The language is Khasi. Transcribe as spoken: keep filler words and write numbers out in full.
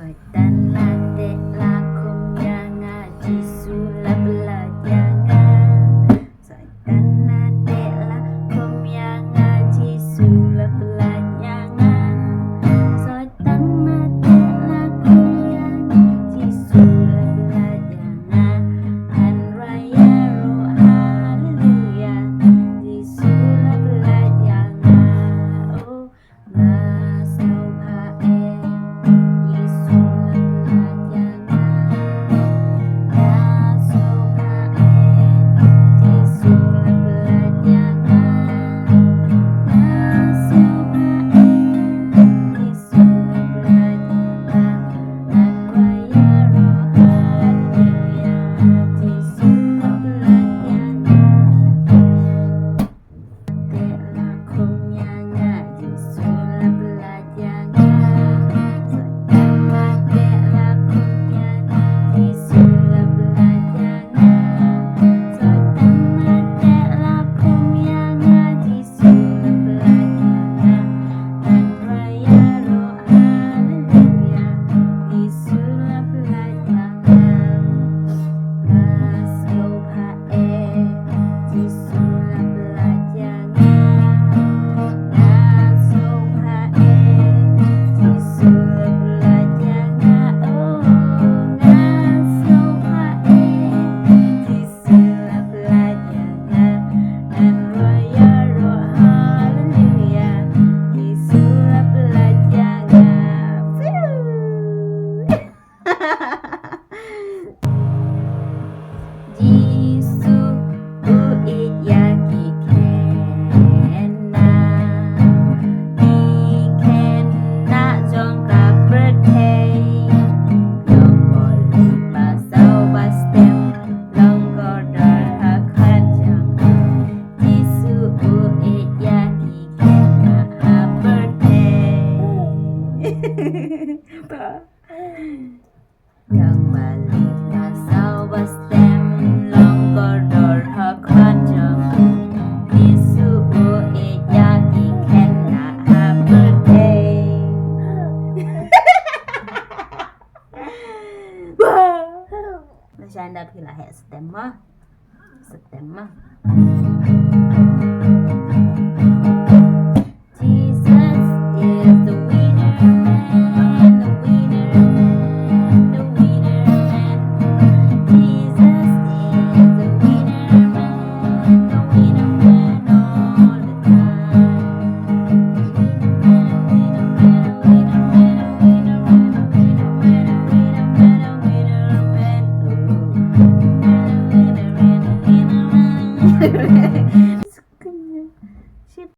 Soitan la teh la khum ïa nga, Jisu la pynlait ïa nga. Soitan la teh la khum ïa nga, Jisu la pynlait ïa nga. Soitan la teh la khum ïa nga, Jisu la pynlait ïa nga. Ngan rwai ïaroh haleluya, Jisu la pynlait ïa nga. Oh, nga sngewbha eh, Jisu la pynlait ïa nga. Nga sngewbha eh, Jisu la pynlait ïa nga. Nga sngewbha eh, Jisu la pynlait ïa nga. Ngan rwai ïaroh haleluya, Jisu la pynlait ïa nga. Teh la khum ïa nga, Jisu la pynlait ïa nga. Soitan la teh la khum ïa nga, Jisu la pynlait ïa nga. Soitan la teh la khum ïa nga, Jisu la pynlait ïa nga. Ngan rwai ïaroh haleluya, Jisu la pynlait ïa nga. Nga sngewbha eh, Jisu la pynlait ïa nga. Nga sngewbha eh, Jisu la pynlait ïa nga. Oh, nga sngewbha eh, Jisu la pynlait ïa nga. Ngan rwai ïaroh haleluya, Jisu la pynlait ïa nga. Phew! Jisu u ïeit ïa ki khynnah, ki khynnah jong ka pyrthei. Long ba rit ba saw ba stem, long kordor ha khmat jong u. Jisu u ïeit ïa ki khynnah ha pyrthei. Long ba rit ba saw ba stem, long kordor ha khmat jong u. Jisu u ïeit ïa ki khynnah ha pyrthei. Wah! Masha Allah, phi la heh stem ma. September. Jesus is the winner man, the winner man, the winner man. Jesus is the winner man, the winner man all the time.